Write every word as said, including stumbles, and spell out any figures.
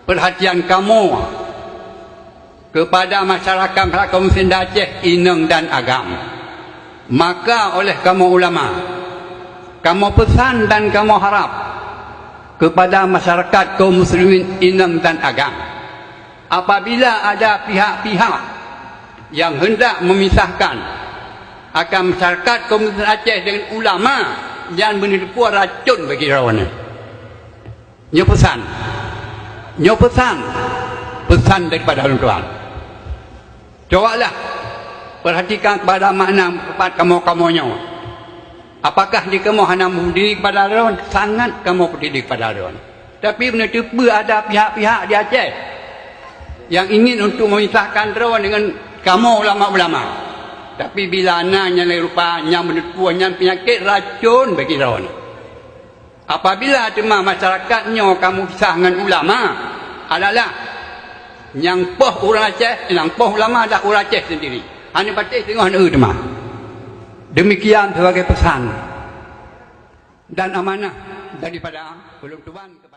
Perhatian kamoe kepada masyarakat kaum muslimin Aceh inong dan agam. Maka oleh kamoe ulama, kamoe pesan dan kamoe harap kepada masyarakat kaum muslimin inong dan agam, apabila ada pihak-pihak yang hendak memisahkan akan masyarakat kaum muslimin Aceh dengan ulama, nyan beuneuteupeu racun bagi droeneuh. Nyoe peusan. Nyoe peusan. Peusan daripada ulôn tuan. Cobalah perhatikan kepada makna teumpat kamoe-kamoe nyoe. Apakah di kamoe hana meupeduli kepada droe? Sangat kamoe peduli kepada droe. Tapi beuneuteupeu ada pihak-pihak di Aceh yang ingin untuk memisahkan droe dengan kamoe ulama-ulama. Tapi bila na nyang lagée rupa nyang beuneuteupeu nyan peunyakét racun bagi droe. Apabila teuma masyarakat nyoe kamoe pisah ngon ulama, adalah nyang poh ureuëng Aceh, nyang poh ulama adalah ureuëng Aceh sendiri. Hana patéh teungoh na teuma. Demikian sebagai pesan dan amanah daripada ulôn tuan kepada